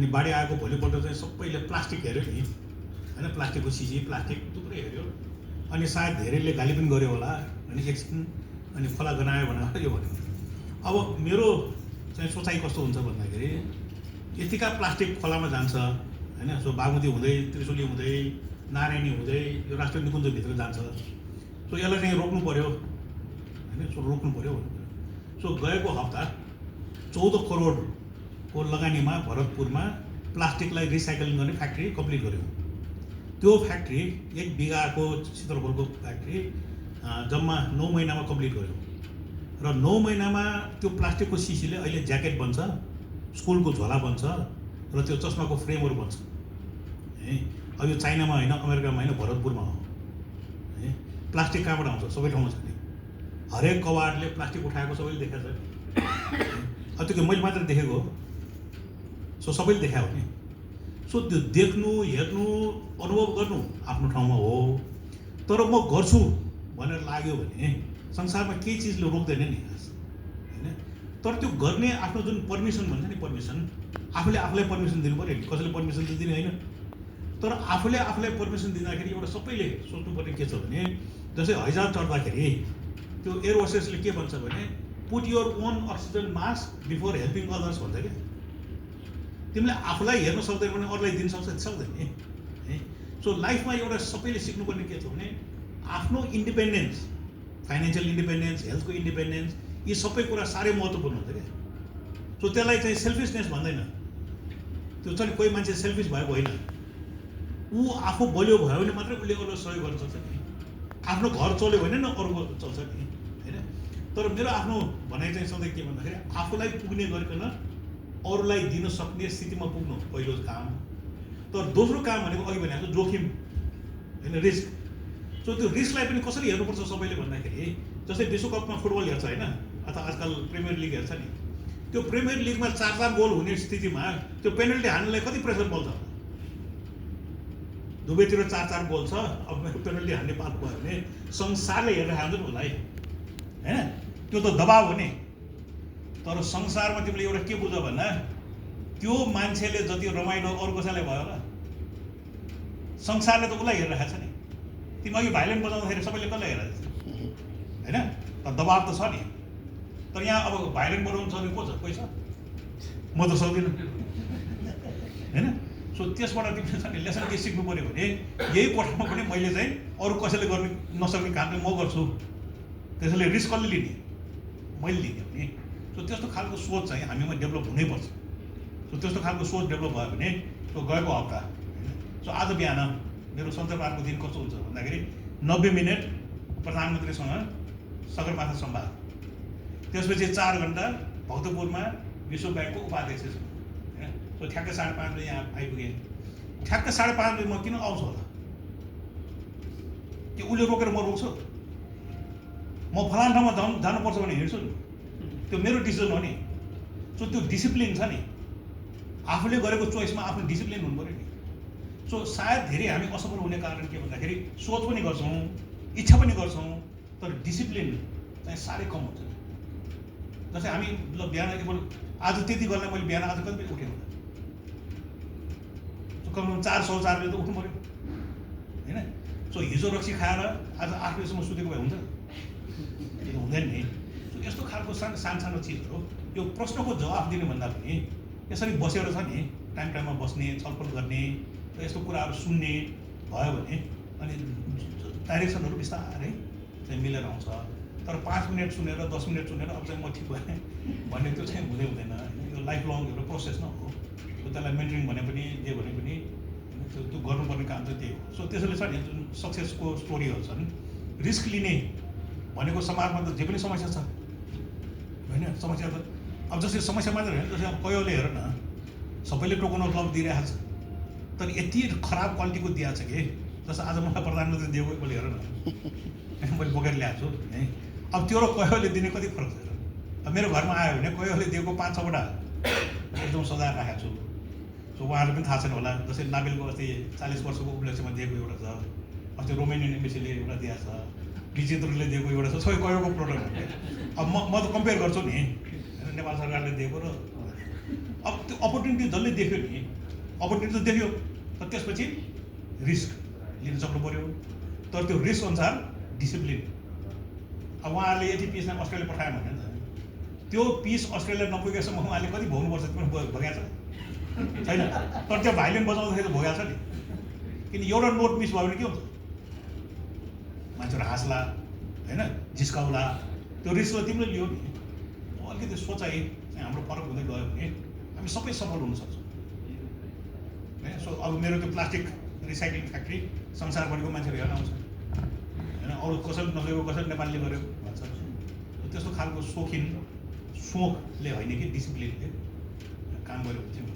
अनि बाढी आएको भोलिपल्ट चाहिँ सबैले प्लास्टिक हेऱ्यो नि होइन, प्लास्टिकको सिसी प्लास्टिक थुप्रै हेऱ्यो। अनि सायद धेरैले गाली पनि गर्यो होला, अनि एकछिन अनि खोला गनायो भनेर यो भन्यो। अब मेरो चाहिँ सोचाइ कस्तो हुन्छ भन्दाखेरि यतिका प्लास्टिक खोलामा जान्छ होइन, सो बागमती हुँदै त्रिशुली हुँदै नारायणी हुँदै यो राष्ट्रिय निकुञ्जभित्र जान्छ। सो यसलाई चाहिँ रोक्नु पऱ्यो होइन, सो रोक्नु पऱ्यो भन्नु पऱ्यो। सो गएको हप्ता 14 करोडको लगानीमा भरतपुरमा प्लास्टिकलाई रिसाइक्लिङ गर्ने फ्याक्ट्री कम्प्लिट गर्यो। त्यो फ्याक्ट्री 1 बिघाको क्षेत्रफलको फ्याक्ट्री जम्मा 9 महिनामा कम्प्लिट गर्यो र 9 महिनामा त्यो प्लास्टिकको सिसीले अहिले ज्याकेट बन्छ, स्कुलको झोला बन्छ र त्यो चस्माको फ्रेमहरू बन्छ है। अब यो चाइनामा होइन, अमेरिकामा होइन, भरतपुरमा हो है। प्लास्टिक कहाँबाट आउँछ? सबै ठाउँमा छ नि, हरेक कवाडले प्लास्टिक उठाएको सबैले देखाएको छ। अब त्यो मैले मात्र देखेको हो, सो सबैले देखायो नि। सो त्यो देख्नु, हेर्नु, अनुभव गर्नु आफ्नो ठाउँमा हो, तर म गर्छु भनेर लाग्यो भने संसारमा केही चिजले रोक्दैन नि होइन। तर त्यो गर्ने आफ्नो जुन पर्मिसन भन्छ नि, पर्मिसन आफूले आफूलाई पर्मिसन दिनु पऱ्यो नि, कसैले पर्मिसन त दिने होइन। तर आफूले आफूलाई पर्मिसन दिँदाखेरि एउटा सबैले सोच्नुपर्ने के छ भने, जस्तै हैजा चढ्दाखेरि त्यो एयर होस्टेसले के भन्छ भने put your own oxygen mask before helping others भन्छ क्या। तिमीले आफूलाई हेर्न सक्दैन भने अरूलाई दिन सक्दैन नि है। सो लाइफमा एउटा सबैले सिक्नुपर्ने के छ भने आफ्नो इन्डिपेन्डेन्स, फाइनेन्सियल इन्डिपेन्डेन्स, हेल्थको इन्डिपेन्डेन्स, यी सबै कुरा साह्रै महत्त्वपूर्ण हुन्छ क्या। सो त्यसलाई चाहिँ सेल्फिसनेस भन्दैन। त्यो छ नि, कोही मान्छे सेल्फिस भएको होइन, ऊ आफू बलियो भयो भने मात्रै उसले अरूलाई सहयोग गर्न सक्छ नि। आफ्नो घर चल्यो भने न अरूको चल्छ नि होइन। तर मेरो आफ्नो भनाइ चाहिँ सधैँ के भन्दाखेरि आफूलाई पुग्ने गरिकन अरूलाई दिन सक्ने स्थितिमा पुग्नु पहिलो काम। तर दोस्रो काम भनेको अघि भनेको जोखिम होइन, रिस्क। सो त्यो रिस्कलाई पनि कसरी हेर्नुपर्छ सबैले भन्दाखेरि, जस्तै विश्वकपमा फुटबल हेर्छ होइन, अथवा आजकल प्रिमियर लिग हेर्छ नि, त्यो प्रिमियर लिगमा 4-4 गोल हुने स्थितिमा त्यो पेनल्टी हान्नलाई कति प्रेसर बल्छ? दुवैतिर 4-4 गोल छ, अब मेरो पेनल्टी हान्ने पात भयो भने संसारले हेरेर खान्छ नि उसलाई होइन। त्यो त दबाब हो नि। तर संसारमा तिमीले एउटा के बुझ भन्दा त्यो मान्छेले जति रमाइलो अरू कसैलाई भयो होला, संसारले त उसलाई हेरेर खान्छ नि। तिमी अघि भाइलिन बजाउँदाखेरि सबैले कसलाई हेरेर होइन, तर दबाब त छ नि। तर यहाँ अब भाइलिन बजाउनु सक्ने को छ? कोही छ? म त सक्दिनँ होइन। सो त्यसबाट तिमीले छ नि लेसन के सिक्नु पऱ्यो भने यही कोठामा पनि मैले चाहिँ अरू कसैले गर्ने नसक्ने काम चाहिँ म गर्छु, त्यसैले रिस्क कसले लिने? मैले लिने भने। सो त्यस्तो खालको सोच चाहिँ हामीमा डेभलप हुनैपर्छ। सो त्यस्तो खालको सोच डेभलप भयो भने त्यो गएको हप्ता होइन। सो आज बिहान मेरो सञ्चारको दिन कस्तो हुन्छ भन्दाखेरि 90 मिनट प्रधानमन्त्रीसँग सगरमाथा संवाद, त्यसपछि 4 घन्टा भक्तपुरमा विश्व ब्याङ्कको उपाध्यक्षसँग होइन। सो ठ्याक्कै 5:30 बजे यहाँ आइपुगेँ। ठ्याक्कै 5:30 बजे म किन आउँछु होला? कि उसले रोकेर म रोक्छु? म फलाना ठाउँमा जानुपर्छ भने हिँड्छु नि, त्यो मेरो डिसिजन हो नि। सो त्यो डिसिप्लिन छ नि, आफूले गरेको चोइसमा आफ्नो डिसिप्लिन हुनु पऱ्यो नि। सो सायद धेरै हामी असफल हुने कारण के भन्दाखेरि सोच पनि गर्छौँ, इच्छा पनि गर्छौँ, तर डिसिप्लिन चाहिँ साह्रै कम हुन्छ। जस्तै हामी ल बिहान एकपल्ट आज त्यति गर्न मैले बिहान आज कति बजी उठेँ होला? कमसेकम 4:15 बजे त उठ्नु पऱ्यो होइन। सो हिजो रक्सी खाएर आज 8 बजीसम्म सुतेको भए हुन्छ? त्यो हुँदैन नि। सो यस्तो खालको सानो चिजहरू, यो प्रश्नको जवाफ दिने भन्दा पनि यसरी बसेर छ नि, टाइममा बस्ने, छलफल गर्ने र यस्तो कुराहरू सुन्ने भयो भने अनि डाइरेक्सनहरू बिस्तारै चाहिँ मिलेर आउँछ। तर 5 मिनट सुनेर 10 मिनट सुनेर अब चाहिँ म ठिक भएँ भन्ने त्यो चाहिँ हुँदैन। यो लाइफ लङ एउटा प्रोसेस न हो। त्यसलाई मेन्टरिङ भने पनि जे भने पनि त्यो गर्नुपर्ने काम चाहिँ त्यही हो। सो त्यसैले छ नि जुन सक्सेसको स्टोरीहरू छन्, रिस्क लिने भनेको समाजमा त जे पनि समस्या छ होइन। समस्या त अब जस्तै समस्या मात्र होइन, जस्तै अब कयोले हेर न, सबैले टोकन क्लब दिइरहेको छ, तर यति खराब क्वालिटीको दिएको छ कि जस्तो आज मलाई प्रधानमन्त्री दिएको एकपल्ट हेर न, मैले बोकेर ल्याएको छु है। अब त्यो र कयोले दिने कति फरक छ? अब मेरो घरमा आयो भने कयोले दिएको 5-6वटा एकदम सजाएर राखेको छु। सो उहाँहरूले पनि थाहा छैन होला, जस्तै नाबेलको अस्ति 40 वर्षको उपलक्ष्यमा दिएको एउटा छ, अस्ति रोमेनियन एम्बेसीले एउटा दिएको छ, विचित्रले दिएको एउटा छ, सबै कयोको प्रोडक्ट हो। अब म त कम्पेयर गर्छु नि नेपाल सरकारले दिएको र अब त्यो अपर्च्युनिटी जसले देख्यो नि, अपर्च्युनिटी त देख्यो, तर त्यसपछि रिस्क लिन सक्नु पऱ्यो। तर त्यो रिस्क अनुसार डिसिप्लिन। अब उहाँहरूले यति पिसलाई अस्ट्रेलिया पठायो भने त त्यो पिस अस्ट्रेलिया नपुगेसम्म उहाँले कति भोग्नुपर्छ त्यो भोगेको छ छैन। तर त्यो भाइलिन बजाउँदाखेरि त भोगेको छ नि। किन एउटा नोट मिस भयो भने के हुन्छ, मान्छेहरू हाँस्ला होइन, जिस्काउला। त्यो रिस्कलाई तिमीले लियो नि। अलिकति सोचाइ चाहिँ हाम्रो फरक हुँदै गयो भने हामी सबै सफल हुन सक्छौँ होइन। सो अब मेरो त्यो प्लास्टिक रिसाइक्लिङ फ्याक्ट्री संसारभरिको मान्छेहरू हेर्न आउँछ होइन। अरू कसैले नगरेको, कसैले नेपालले गर्यो भन्छ। त्यस्तो खालको सोखले होइन कि डिसिप्लिनले काम गऱ्यो भने चाहिँ